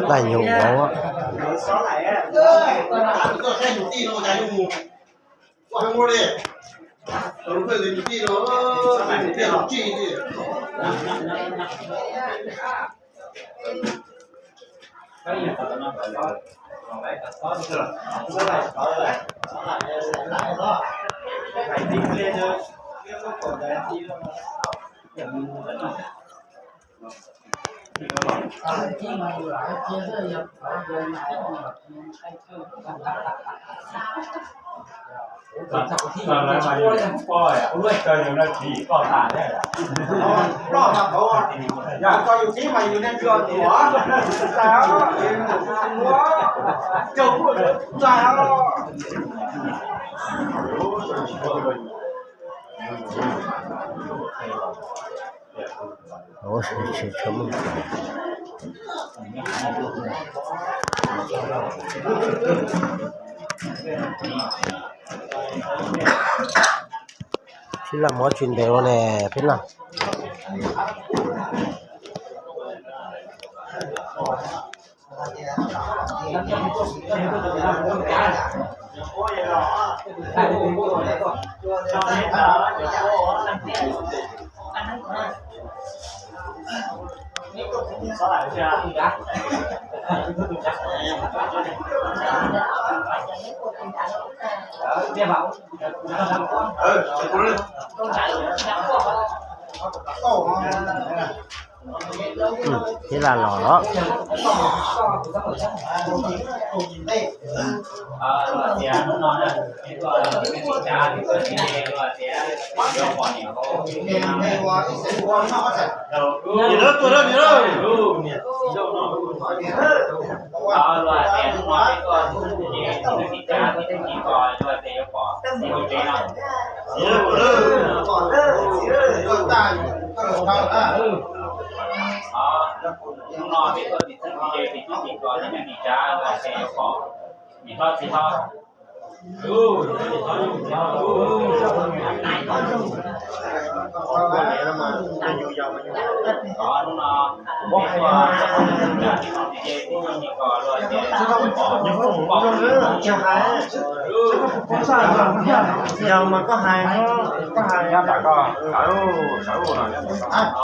Daj nyuj vauv. Yog tso yus tib mas yus niag ntsws tuav, txais os, txais os. Phib Laj mob tsis ntev ua ne, Phib Laj. Phib Laj los. Yog mas koj hais, koj hais.